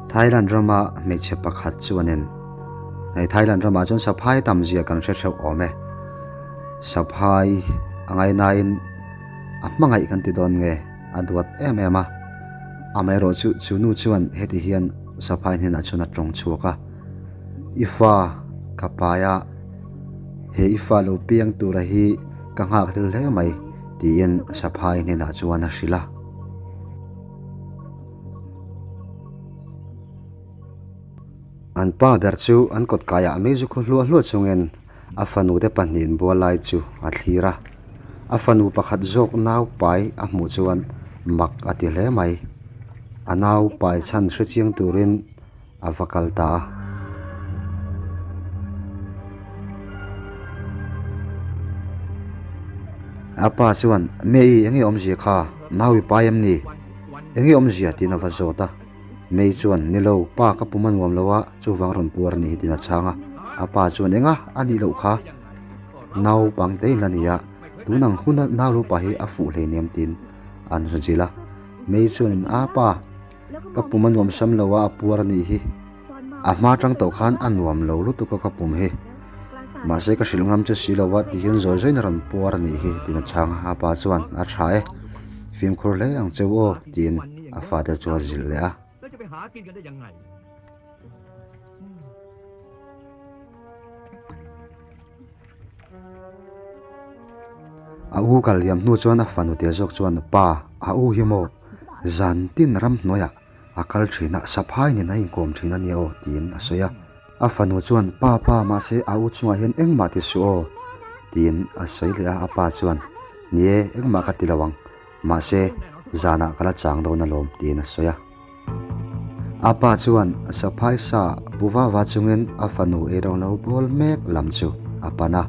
Thailand rama hmeichhe pakhat chuanin hei Thailand ramah chuan saphai tam zia kan hre theuh awm e. Saphai a ngainain a hmangaih kan ti dawn nge a duat em em a. Amaherawhchu chu nu chuan heti hian saphai hnenah chuan a tawng chhuak a, I fa ka pai a, he i fa lo piang tura hi ka nghak hlel hle mai tiin saphai hnenah chuan a hrilh a. An pa ber chu an kawt kaiah mei zu khaw hluah hluah chungin a fanu te pahnihin bual lai chu a thlir a. A fanu pakhat zawk nau pai a hmuh chuan mak a ti hle mai. A nau pai chhan hre chiang turin a va kal ta a. A pa chuan, Mei, enge awmzia kha? Nau i pai em ni? Enge awmzia? tiin a va zawt a. Mei chuan, Ni lo, pa ka pum a nuam lo a, chuvang rawn puar a ni hi tiin a chhang a. A pa chuan, Enga, a nih loh kha? Naupang te in la ni a, tun ang huna nau lo pa hi a fuh hleinem tiin an zil a. Mei chuan, A pa, ka pum a nuam sam lo a, a puar a nih hi. A hma tang tawh khan a nuam lo lutuk a ka pum hi. Mahse ka hrilh ngam che si lo a ti hian zawi zawiin a rawn puar a nih hi tiin a chhang a. A pa chuan, A tha e, fimkhur hle ang cheu aw tiin a fate chu a zilh leh a. A u kal liam hnu chuan a fanu tel zawk chuan, Pa, a u hi maw? Zan tin ramhnuaiah A kal thin a, saphai nen a inkawm thin a nia aw, tiin a sawi a. A fanu chuan, Pa, pa, mahse a u chungah hian engmah ti suh aw, tiin a sawi leh a. A pa chuan, Ni e, engmah ka ti lo ang, mahse zanah ka la chang dawn alawm, tiin a sawi a. A pa chuan saphai sa pu va va chungin a fanu eirawng lo bawl mek lam chu a pan a.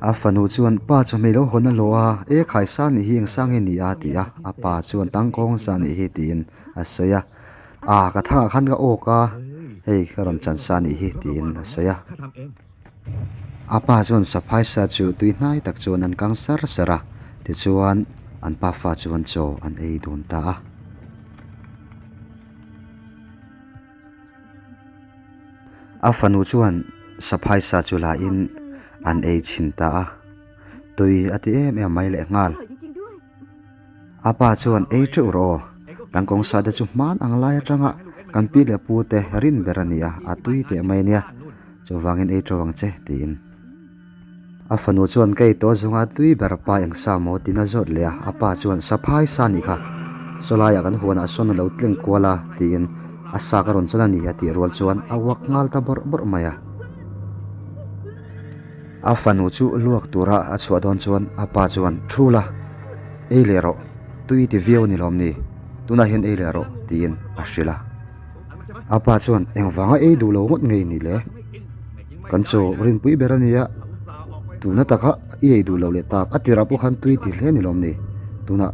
A fanu chuan, Pa chawhmeh lo hawn a hlawh a, e khai sa nih hi eng sang nge ni a? ti a, a pa chuan tangkawng sa nih hi tiin a sawi a, A ka thangah khan ka awk a, hei ka rawn chan sa nih hi tiin a sawi a. A pa chuan saphai sa chu tui hnai tak chuan an kang sar sar a, tichuan an pafa chuan chaw an ei dun ta a. A fanu chuan saphai sa chu la in an ei chhin ta a, tui a ti em em mai leh nghal. A pa chuan ei teuh rawh aw, tangkawng sa te chu hman ang lai atanga kan pi leh pu te rin ber a ni a, a tui teh mai ania, chuvangin ei teuh ang che tiin. A fanu chuan ka ei tawh zunga tui ber pa eng sa maw tiin a zawt leh a, a pa chuan saphai sa nih kha, sawlaiah kan huanah sawn a lo tleng kual a tiin a sa ka rawn chan a ni a tih rual chuan a uak nghal ta bawrh bawrh mai a. A fanu chu luak tura a chhuah dawn chuan a pa chuan, Thu la, ei leh rawh, tui ti viau ni lawm ni, tunah hian ei leh rawh, tiin a hrilh a. A pa chuan, Engvanga ei duh lo ngawt ngei ni le? Kan chaw rinpui ber a nia, tuna taka i ei duh lo leh tak, a tirah pawh khan tui ti hle ni lawm ni, tunah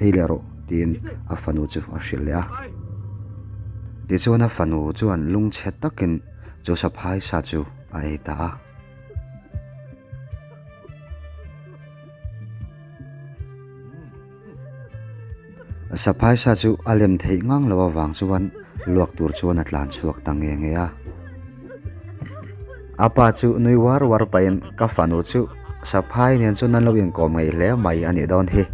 ei leh rawh, tiin a fanu chu a hrilh leh a. Tichuan a fanu chuan lungchhe takin chu saphai sa chu a ei ta a. Saphai sa chu a lem theih ngang lo avang chuan luak tur chuan a tlan chhuak ta nge nge a. A pa chu nui uar uar pahin ka fanu chu saphai nen chuan an lo inkawm ngeih hle mai a nih dawn hi.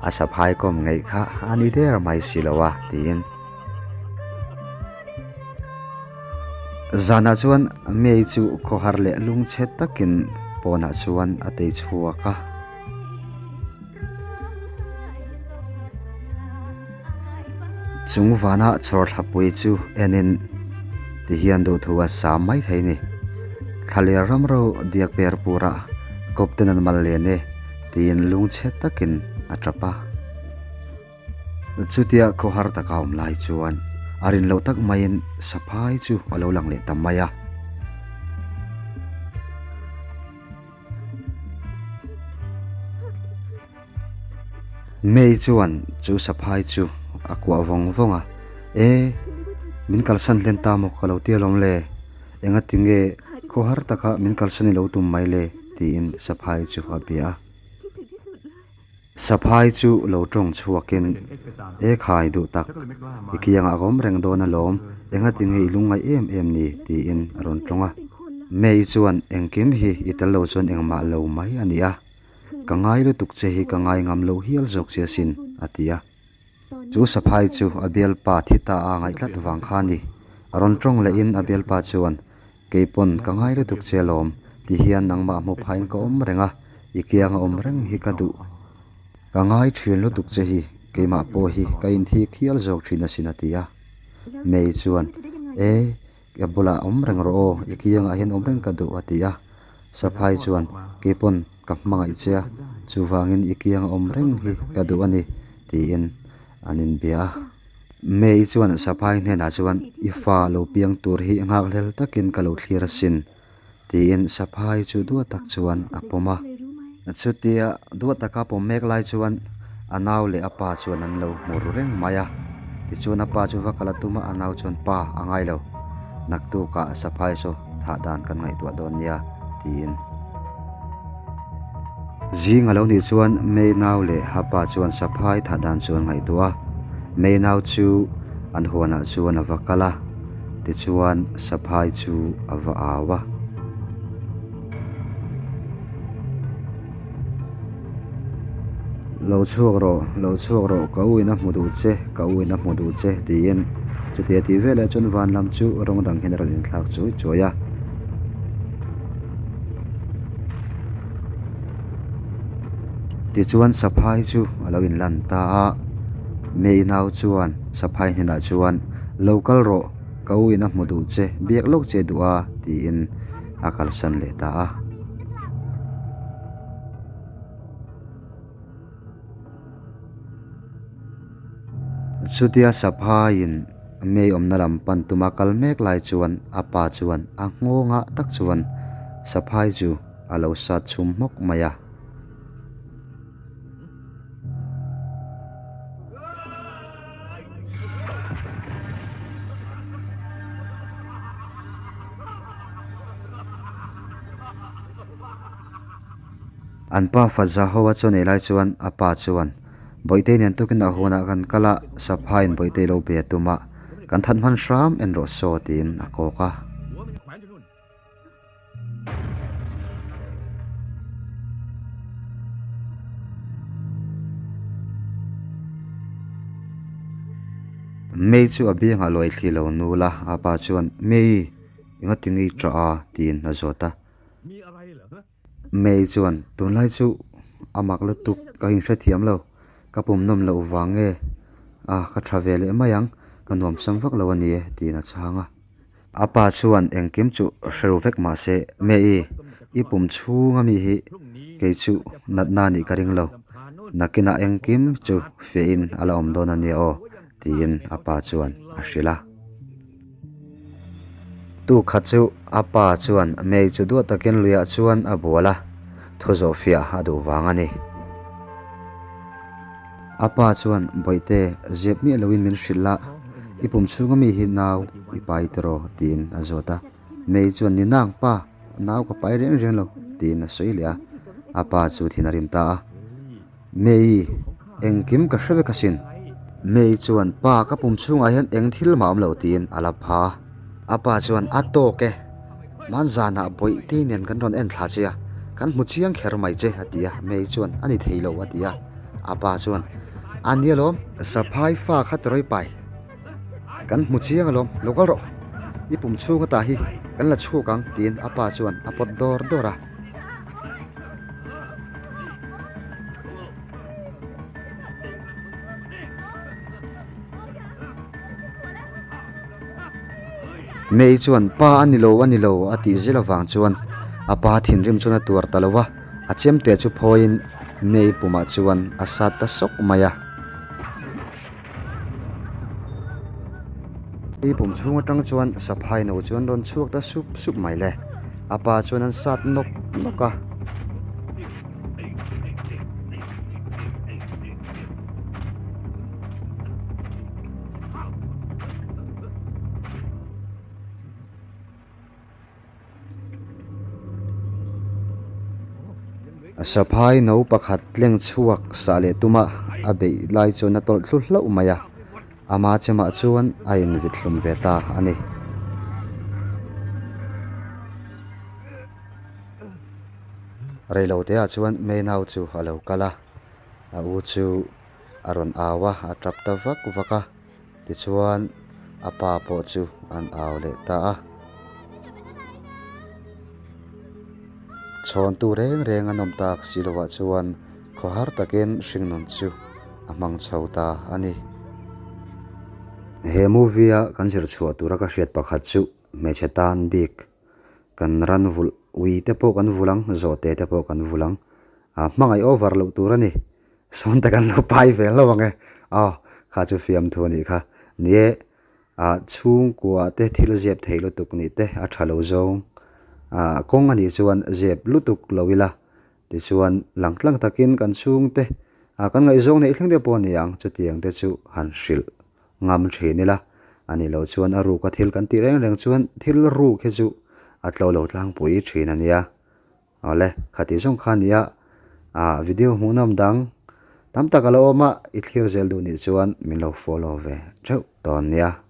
A saphai kawm ngeih kha a ni der mai si lo a tiin. Zanah chuan May chu khawhar leh lungchhe takin pawnah chuan a tei chhuak a. Chung vana chhawrthlapui chu enin tihian duhthu a sam mai thei a ni. Thlaler ram ro diak per pura kawp ten an mal len e tiin lungchhe takin a tap a. Chutia khawhar taka awm lai chuan a rin loh tak maiin saphai chu a lo lang leh ta mai a. May chuan chu saphai chu a kuah vawng vawng a, E! Min kalsan hlen ta maw ka lo ti alawm le? Engati nge khawhar taka min kalsan i lo tum mai le? tiin Saphai chu a bia a. Saphai chu lo tawng chhuakin, E khai duh tak, i kiangah ka awm reng dawn alawm, engati nge i lungngaih em em ni? tiin a rawn tawng a. May chuan, Engkim hi i tel lo chuan engmah lo mai a ni a, ka ngai lutuk che hi ka ngai ngam lo hial zawk che asin, a ti a. Chu saphai chu a bialpa thi ta a ngaih tlat vang kha a ni. A rawn tawng lehin a bialpa chuan, Kei pawn ka ngai lutuk che alawm, ti hian nangmah hmu phain ka awm reng a, i kianga awm reng hi ka duh. Ka ngai thin lutuk che hi, keimah pawh hi ka inthik hial zawk thin asin a ti a. May chuan, E, Ka bulah awm reng rawh aw, i kiangah hian awm reng ka duh a ti a. Saphai chuan, Kei pawn ka hmangaih che a, chuvangin i kianga awm reng hi ka duh a ni, tiin an inbia a. May chuan Saphai hnenah chuan, I fa lo piang tur hi nghakhlel takin ka lo thlir asin, tiin Saphai chu duat tak chuan a pawm a. Chutia duat taka pawm mek lai chuan a nau leh a pa chuan an lo hmu ru reng mai a. Tichuan a pa chu va kal a tum a, a nau chuan pa a ngai lo, naktukah Saphai saw thah dan kan ngaihtuah dawn nia, tiin. Zing a lo nih chuan May nau leh a pa chuan Saphai thah dan chu an ngaihtuah a. May nau chu an huanah chuan a va kal a, tichuan Saphai chu a va au a. Lo chhuak rawh, lo chhuak rawh, ka u in a hmu duh che, ka u in a hmu duh che, tiin chutia tih veleh chuan van lam chu rawng dang hian a rawn inthlak chuai chuai a. Tichuan saphai chu a lo inlan ta a, May nau chuan saphai hnenah chuan, Lo kal rawh, ka u in a hmu duh che, biak lawk che duh a, tiin a kalsan leh ta a. Chutia Saphaiin May awmna lam pan tuma kal mek lai chuan a pa chuan a nghawngah tak chuan Saphai chu a lo sat chhum hmawk mai a. An pa Faza ho a chaw nei lai chuan a pa chuan, Bawihte nen tukin a hunah kan kal a, Saphaiin Bawihte lo be a tum a, kan that hman hram en rawh saw tiin a kawk a. May chu a biangah lawi thli lo nul a, a pa chuan, May, engati nge i ṭah a? tiin a zawt a. May chuan, Tunlai chu a mak lutuk ka inhrethiam lo, ka pum nawm loh vang nge a, ka ṭha ve leh mai ang, ka nuam sam vak lo a ni e, tiin a chhang a. A pa chuan engkim chu hre ru vek mah se, May-i, i pum chhung ami hi kei chu natna nih ka ring lo, nakinah engkim chu fiahin a la awm dawn a nia aw, tiin a pa chuan a hrilh a. Tu khat chu a pa chuan May chu duat takin luiah chuan a bual a, thu zawh fiah a duh vang a ni. A pa chuan, Bawihte, ziap miah loin min hrilh a, i pum chhunga mi hi nau i pai tiraw? tiin a zawt a. May chuan, Ni nang pa, nau ka pai reng reng lo, tiin a sawi leh a. A pa chu thin a rim ta a. May, engkim ka hre vek asin. May chuan, Pa, ka pum chhungah hian eng thil mah awm lo, tiin a la pha a. A pa chuan, A tawk e, hmanzanah Bawihte nen kan rawn en thla che a, kan hmu chiang kher mai che, a ti a. May chuan, A ni thei lo, a ti a. A pa chuan, A ni alawm, Saphai fa kha tirawi pai, kan hmu chiang alawm, lo kal rawh, i pum chhung ata hi kan la chhuk ang, tiin a pa chuan a pawt dawr dawr a. May chuan, Pa a ni lo, a ni lo, a tih zel avang chuan a pa thinrim chuan a tuar ta lo va, a chemte chu phawiin May pumah chuan a sat ta sawk mai a. I pum chhung atang chuan saphai no chuan rawn chhuak ta sup sup mai le, a pa chuan an sat nawk nawk a. Saphai no pakhat tleng chhuak sah leh tuma a beih lai chuan a tawlh thlu hlauh mai a, ama chemah chuan a invit hlum ve ta a ni. Reiloteah chuan Meinau chu a lo kal a, a u chu a rawn au a, a tap ta vak vak a. Tichuan, a pa pawh chu an au leh ta a. Chhawntu reng reng an awm tak si lovah chuan khawhar takin hringnun chu a hmang chho ta a ni. He movie-a kan zir chhuah tura ka hriat pakhat chu hmeichhe tan bik kan ran vulh ui te pawh kan vulh ang, zawhte te pawh kan vulh ang. A hmangaih over loh tur a ni. Sawn te kan lo pai ve hlauh ang e. Aw, kha chu fiamthu a nih kha. Ni e, ah chhungkua te thil zep thei lutuk nih te a tha lo zawng. Ah kawng a nih chuan zep lutuk lo ila. Tichuan langtlang takin kan chhungte ah kan ngaihzawng neih thleng te pawh a ni ang. Chutiang te chu han hrilh ngam thin ila. A nih loh chuan a ruka thil kan tih reng reng chuan thil ruk hi chu a tlo lo tlangpui thin a nia. Awle, khati zawng kha nia, ah video hmuhnawm dang tam tak a lo awm a, i thlir zel duh nih chuan min lo follow ve theuh dawn nia.